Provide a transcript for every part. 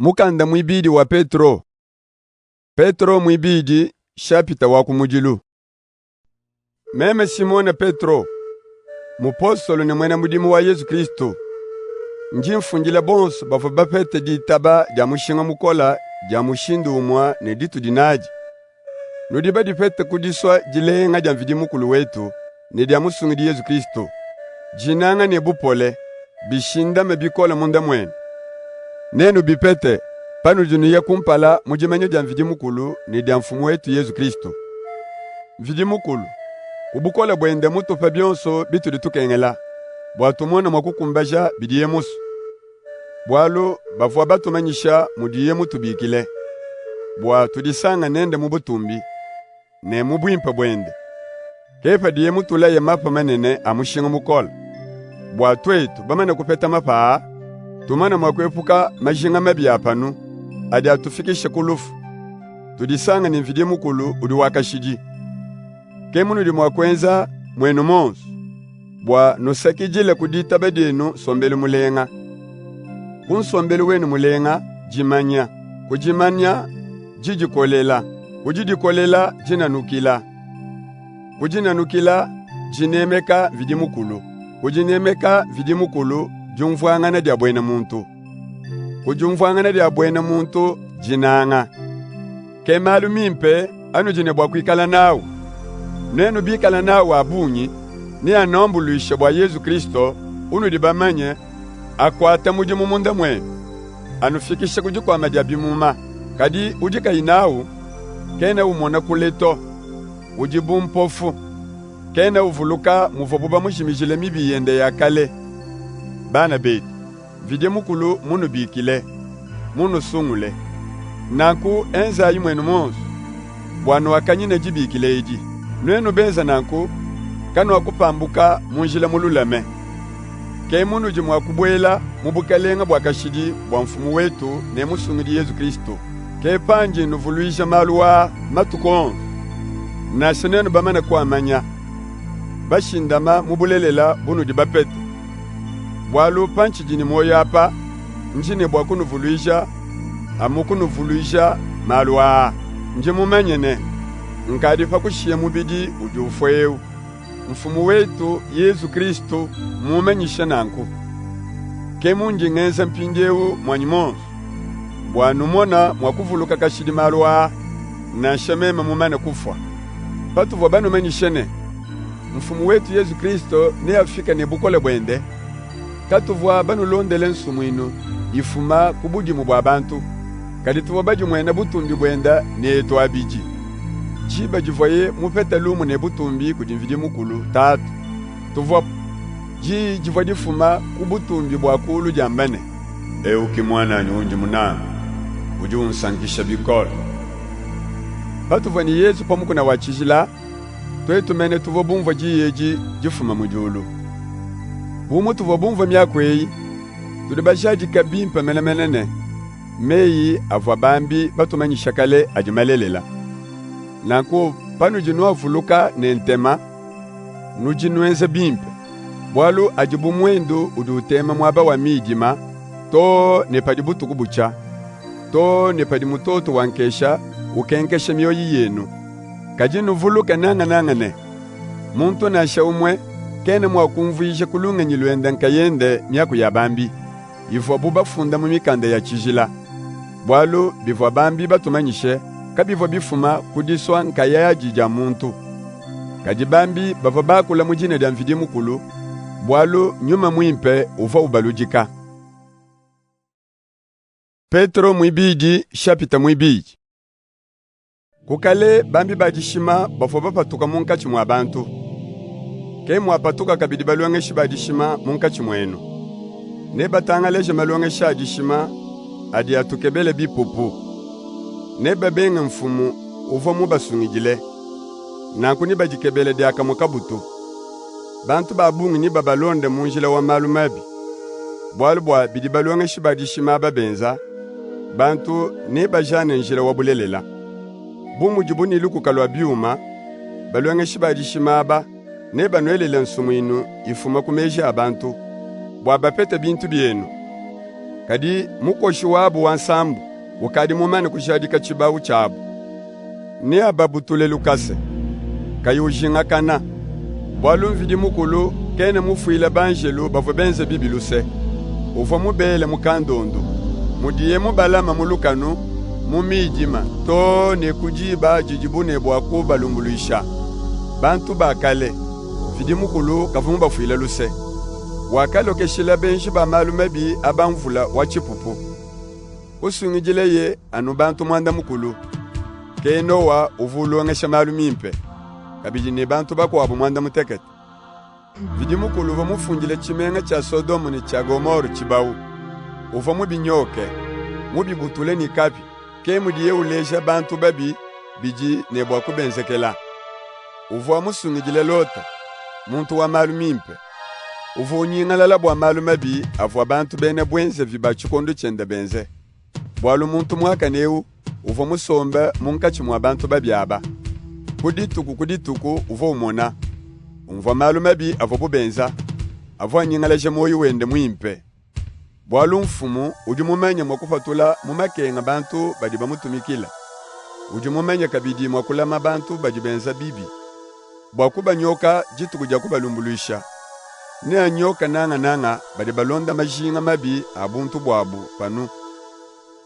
Mukanda muibidi wa Petro. Petro muibidi shapita wa kumudilu. Meme Simone Petro, mupostolo ne muena mudimu wa Yezu Kristo, ndi mfundila bonso bavua bapete ditaba dia mushinga mukole dia mushindu umue ne ditudi nadi. Nudi badipete ku disua dilenga dia Mvidi Mukulu wetu ne dia Musungidi Yezu Kristo. Dinanga ne bupole bishindame bikole munda muenu. Nenubipete panudi nuya kumpala mu dimanya dia Mvidi Mukulu ne dia Mfumu wetu Yezu Kristo. Mvidi Mukulu, ku bukole buende mmutupe bionso bitudi tukengela, bua tumone mua kukumbaja bidiye musue. Bualu bavua batumanyisha mudiye mutubikile, bua tudisange nende mu butumbi ne mu buimpe buende. Ke padiye mutulaye mapa manene a mushinga mukole, bua tuetu bamane kupeta mapa aa, tumone mua kuepuka majinga mabi a panu adi atufikisha ku lufu, tudisange ne Mvidi Mukulu udi wa kashidi. Ke munudi mua kuenza muenu muonsu bua nusakidile ku ditaba dienu nsombelu mulenga. Ku nsombelu wenu mulenga, dimanya, ku dimanya didikolela, ku didikolela dinanukila, ku dinanukila dinemeka Mvidi Mukulu, ku dinemeka Mvidi Mukulu diumvuangana dia buena muntu, ku diumvuangana dia buena muntu dinanga. Ke malu mimpe anudi ne bua kuikala nawu. Nuenu bikala nawu a bungi, neanuambuluishe bua Yezu Kristo unudi bamanye akuate mudimu munda muenu, anufikishe ku dikuama dia bimuma. Kadi udi kayi nawu kena umona kule to, udi bu mpofu, kena uvuluka muvuabu bamujimijile mibi yende ya kale. Bana betu, Mvidi Mukulu mmunubikile, munusungule. Nanku enzayi muenu muonsu bua nuakanyine dibikila edi. Nuenu benze nanku, kanuakupambuka mu njila mululame. Ke munudi mua kubuela mu bukalenga bua kashidi bua Mfumu wetu ne Musungidi Yezu Kristu. Ke pandi nnuvuluija malu aa matuku onsu, nansha nuenu bamane kuamanya, bashindama mu bulelela bunudi bapete. Bualu pantshidi ne muoyo apa, ndi ne bua kunuvuluija amu kunuvuluija malu aa. Ndi mumanye ne, nkadi pa kushiya mubidi udi ufua ewu. Mfumu wetu Yezu Kristu mmummanyishe nanku. Ke mundi ngenza mpindiewu muanyi muonsu, bua numone mua kuvuluka kashidi malu aa, nansha meme mumane kufua. Patuvua banumanyishe ne, Mfumu wetu Yezu Kristo neafike ne bukole buende, katuvua banulondele nsumuinu ifuma ku budimu bua bantu, kadi tuvua badimuene butumbi buende ne etu abidi. Diba divuaye mupete lumu ne butumbi kudi Mvidi Mukulu Tatu, tuvua diyi divua difuma ku butumbi bua kulu diamba ne, Eu ke muananyi undi munange, udi unsankisha bikole. Patuvua ne Yezu pa mukuna wa tshijila, Tuetu mene tuvua bumvue diyi edi difuma mu diulu. Bu mutuvua bumvue miaku eyi, tudi bajadike bimpe menemene ne, meyi avua bambi batumanyisha kale adi malelela. Nanku panudi nuavuluka ne ntema, nudi nuenza bimpe, bualu adi bu muendu udi utema muaba wa midima too ne padi butuku butshia, too ne padi mutoto wa nkesha ukenkesha mioyo yenu. Kadi nuvuluke nangananga ne, muntu nansha umue kena mua kumvuija ku lungenyi luende nkayende miaku ya bambi, ivuabu bafunda mu mikanda ya tshijila. Bualu bivua bambi batumanyishe kabivua bifuma ku disua nkayadi dia muntu. Kadi bambi bavua bakula mu dina dia Mvidi Mukulu, bualu Nyuma Muimpe uvua ubaludika. Petro muibidi shapita muibidi. Ku kale bambi ba dishima bavua bapatuka munkatshi mua bantu. Ke muapatuka kabidi balongeshi ba dishima munkatshi muenu. Nebatangalaje malongesha a dishima adi atukebela bipupu. Nebabenge mfumu uvua mubasungidile. Nanku nebadikebele diakamue kabutu. Bantu ba bungi nebabalonde mu njila wa malu mabi. Bualu bua bidi balongeshi ba dishima aba benza, bantu nebajane njila wa bulelela. Bu mudibu ne lukuka lua biuma, balongeshi ba dishima aba nebanuelele nsumuinu ifuma ku meji a bantu, bua bapete bintu bienu. Kadi mukoshi wabu wa nsambu ukadi mumane kujadika tshibawu tshiabu. Neababutule lukasa, kayi ujingakana. Bualu Mvidi Mukulu kena mufuile banjelu bavua benze bibi luse. Uvua mubele mu kandondu, mudiye mubalame mu lukanu mu miidima too ne ku diba didibu ne bua kubalumbuluisha. Bantu ba kale, Mvidi Mukulu kavua mubafuile luse. Wakalokeshila benji ba malu mabi aba mvula wa tshipupu. Kusungidileye anu bantu 30. Ke Nowa uvua ulongesha malu mimpe, kabidi ne bantu bakuabu 18. Mvidi Mukulu uvua mufundile tshimenga tshia Sodome ne tshia Gomore tshibawu. Uvua mubinyoke, mubibutule ne kapia. Ke mudiye uleja bantu babi bidi ne bua kubenzekela. Uvua musungidile Lota, muntu wa malu mimpe. Uvua unyingalala bua malu mabi avua bantu bena buenzevi ba tshikondo tshiende benze. Bualu muntu muakane eu uvua musombe munkatshi mua bantu babi aba. Ku dituku ku dituku uvua umona, umvua malu mabi avuabu benza, avua anyingalaja muoyo wende muimpe. Bualu Mfumu udi mumanye mua kupatula mu makenga bantu badi bamutumikila. Udi mumanye kabidi mua kulama bantu badi benza bibi, bua kubanyoka dituku dia kubalumbuluisha. Neanyoke nangananga badi balonda majinga mabi a buntu buabu panu,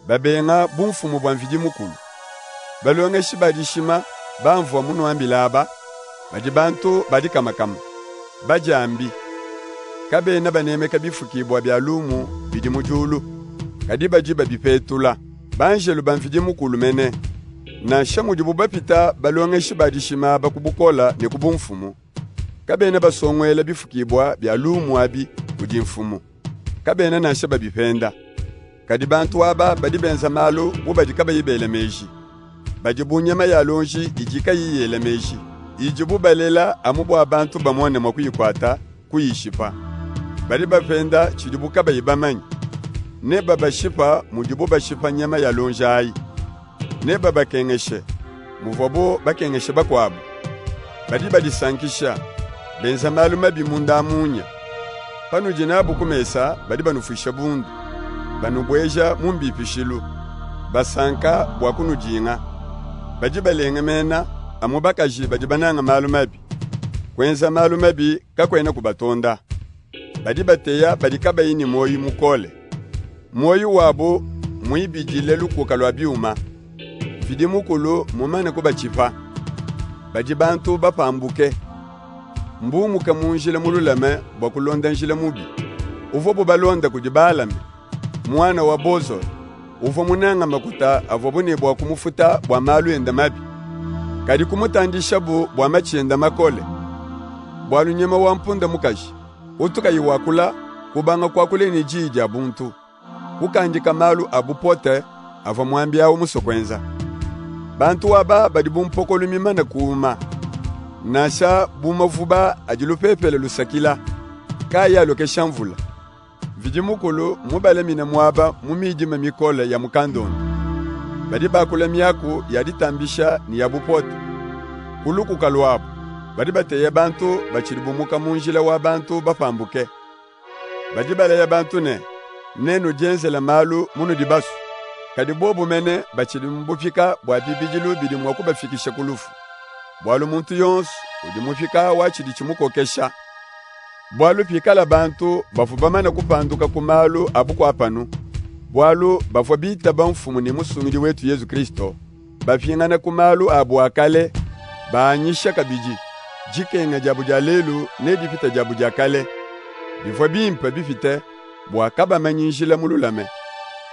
babenga bumfumu bua Mvidi Mukulu. Balongeshi ba dishima bamvua munuambile aba, badi bantu ba dikamakama, badiambi. Kabena banemeka bifukibua bia lumu bidi mu diulu, kadi badi babipetula. Banjelu ba Mvidi Mukulu mene, nansha mudibu bapita balongeshi ba dishima aba ku bukole ne ku bumfumu, kabena basonguela bifukibua bia lumu abi kudi Mfumu, kabena nansha babipenda. Kadi bantu aba badi benza malu bu badi kabayi bela meji. Badi bu nyama ya lonji idi kayiyi yela meji, idibu balela amu bua bantu bamone mua kuyikuata, kuyishipa. Badi bapenda tshidibu kabayi bamanye. Nebabashipa mudibu bashipa nyama ya lonji ayi. Nebabakengeshe muvuabu bakengeshe bakuabu. Badi badisankisha, benza malu mabi munda munya. Panudi nabu ku mesa, badi banufuisha bundu, banubueja mu mbipishilu, basanka bua kunudinga. Badi balengemena amu bakaji badi banange malu mabi. Kuenza malu mabi kakuena kubatonda. Badi bateya badi kabayi ne muoyi mukole. Muoyi wabu mmuibidile lukuka lua biuma. Mvidi Mukulu mmumane kubatshipa. Badi bantu bapambuke. Mbumuke mu njila mululame bua kulonda njila mubi uvuabu balonda kudi Balame, muana wa Bozore, uvua munange makuta avuabu ne bua kumufuta bua malu ende mabi. Kadi kumutandishabu bua matshi ende makole. Bualu nyama wa mpunda mukaji utu kayi wakula, kubanga kuakula ne diyi dia buntu, kukandika malu a bupote avua muambi awu musue kuenza. Bantu aba badi bu mpokolu mimane kuuma, nansha bu mavuba adi lupepele lusakila, kaayi alokesha mvula. Mvidi Mukulu mmubalamine muaba mu miidima mikole ya mu kandondu. Badi bakula miaku ya ditambisha ne ya bupote. Ku lukuka luabu, badi bateya bantu batshidi bumuka mu njila wa bantu bapambuke. Badi balaya bantu ne, nenudienzele malu munudi basue. Kadi bobu mene batshidi mu bupika bua bibidilu bidi mua kubafikisha ku lufu. Bualu muntu yonsu udi mupika wa tshidi tshimukokesha. Bualu pikala bantu bavua bamane kupanduka ku malu a bukua panu, bualu bavua bitaba Mfumu ne Musungidi wetu Yezu Kristo, bapingana ku malu abu a kale, baanyisha kabidi, dikenga diabu dia lelu nedipite diabu dia kale. Bivua bimpe bipite bua kabamanyi njila mululame,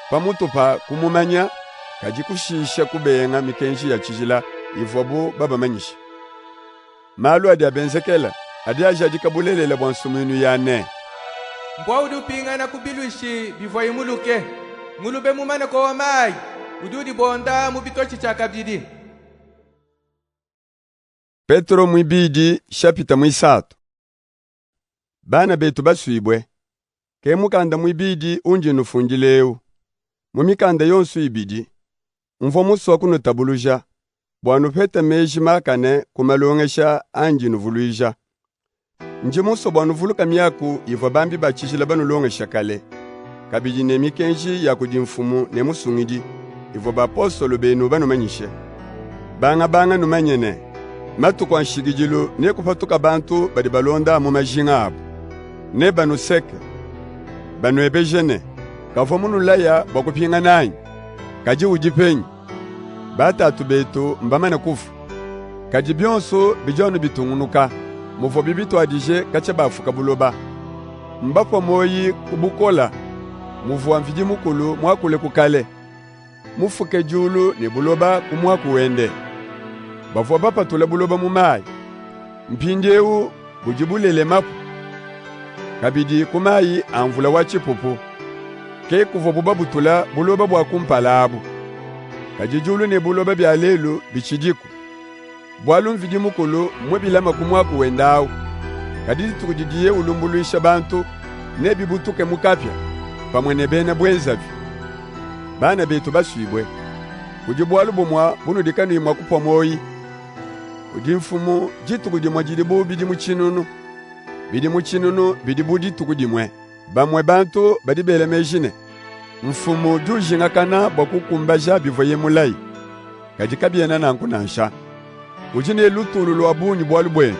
pamutu pa kumumanya, kadi kushisha kubenga mikenji ya tshijila ivuabu babamanyishe. Malu adi abenzekela adi ajadika bulelela bua nsumuinu ya ne, Mbua udi upingana ku biluishi bivuaye muluke, ngulube mumane kowa mayi udi udibonda mu bitotshi tshiakabidi. Petelo muibidi shapita muisatu. Bana betu basuibue, ke mukanda muibidi undi nnufundila eu. Mu mikanda yonso ibidi, mvua musue kunutabuluja bua nupete meji makane ku malongesha andi nuvuluija. Ndi musue bua nuvuluke miaku ivua bambi ba tshijila banulongesha kale. kabidi ne mikenji ya kudi Mfumu ne Musungidi, ivua bapostolu benu banumanyishe. Bangabanga numanye ne, matuku a nshikidilu nekupatuka bantu badi balonda amu majinga abu. Nebanuseke, banuebeje ne, Kavua munulaya bua kupingana anyi? Kadi udi penyi? Batatu betu mbamane kufua. Kadi bionso bidi anu bitungunuka, muvuabi bituadije katshia bafuka buloba. Mbapue muoyi ku bukola muvua Mvidi Mukulu muakule ku kale, mufuke diulu ne buloba ku muaku wende. Bavua bapatula buloba mu mayi, mpindiewu budi bulelemapu kabidi ku mayi a mvula wa tshipupu. Ke kuvuabu babutula buloba bua kumpala abu. Kadi diulu ne buloba bia lelu bitshidiku, bualu Mvidi Mukulu mmubilame ku muaku wende awu. Kadi dituku didiye ulumbuluisha bantu, nebibutuke mu kapia, pamue ne bena buenzavi. Bana betu basuibue, kudi bualu bumue bunudi kanuyi mua kupua muoyi. Kudi Mfumu dituku dimue didi bu bidimu tshinunu, bidimu tshinunu bidi bu dituku dimue. Bamue bantu badi bela meji ne, Mfumu udi ujingakana bua kukumbaja bivuaye mulaye. Kadi kabiena nanku nansha. Udi ne lutulu lua bungi bualu buenu,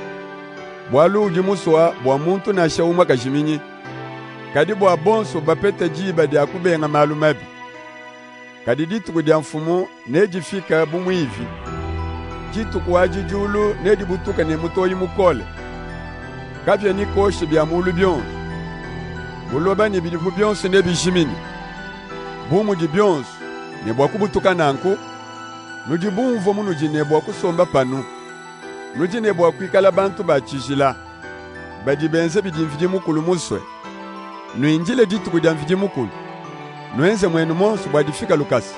bualu udi musue bua muntu nansha umue kajiminyi, kadi bua bonso bapete diba dia kubenga malu mabi. Kadi dituku dia Mfumu nedifike bu muivi. Dituku adi diulu nedibutuke ne mutoyi mukole. Kapia nekoshe bia mulu bionso. Buloba ne bidipu bionso nebijimine. Bu mudi bionso ne bua kubutuka nanku, nudi bumvue munudi ne bua kusomba panu. Nudi ne bua kuikala bantu ba tshijila, badi benza bidi Mvidi Mukulu musue. Nuindile dituku dia Mvidi Mukulu, nuenze muenu muonso bua difike lukasa.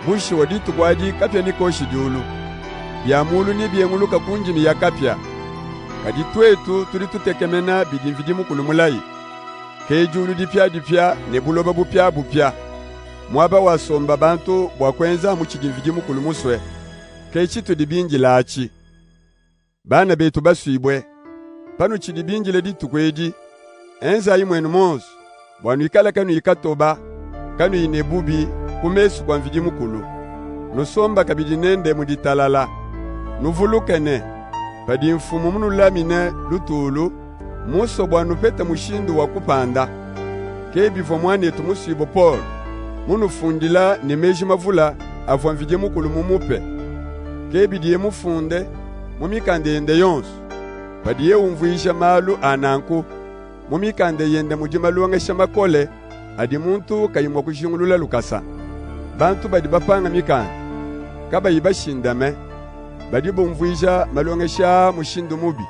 Bushuwa dituku adi kapia nekoshe diulu, bia mulu nebienguluke ku ndimi ya kapia. Kadi tuetu tudi tutekemena bidi Mvidi Mukulu mulaye, ke diulu dipiadipia ne buloba bupiabupia, muaba wasomba bantu bua kuenza amu tshidi Mvidi Mukulu musue. Ke tshitudi bindile atshi. Bana betu basuibue, panutshidi bindile dituku edi, enzayi muenu muonso bua nuikale kanuyi katoba, kanuyi ne bubi ku mesu kua Mvidi Mukulu. Nusomba kabidi nende mu ditalala. Nuvuluke ne, padi Mfumu munulamine lutulu, mmusue bua nupete mushindu wa kupanda. Ke bivua muanetu musuibue Polu munufundila ne meji mavule avua Mvidi Mukulu mumupe. Ke bidiye mufunde mu mikanda yende yonso. Padiye umvuija malu a nanku, mu mikanda yende mudi malongesha makole adi muntu kayi mua kujingulula lukasa. Bantu badi bapanga mikanda, kabayi bashindame, badi bumvuija malongesha aa mushindu mubi.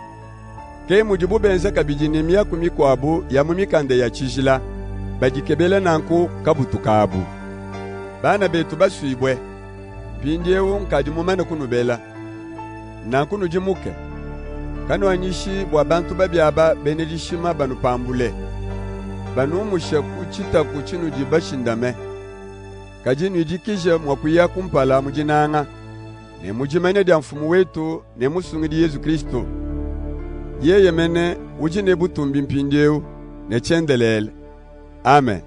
Ke mudibu benza kabidi ne miaku mikuabu ya mu mikanda ya tshijila, badikebela nanku kabutu kabu. Bana betu basuibue, mpindiewu nkadi mumane kunubela. Nanku nudimuke, kanuanyishi bua bantu babi aba bena dishima banupambule, banumushe ku tshitaku tshinudi bashindame. Kadi nuidikije mua kuya kumpala mu dinanga, ne mu dimanya dia Mfumu wetu ne Musungidi Yezu Kristu. Yeye mene udi ne butumbi mpindiewu ne tshiendelele. Amen.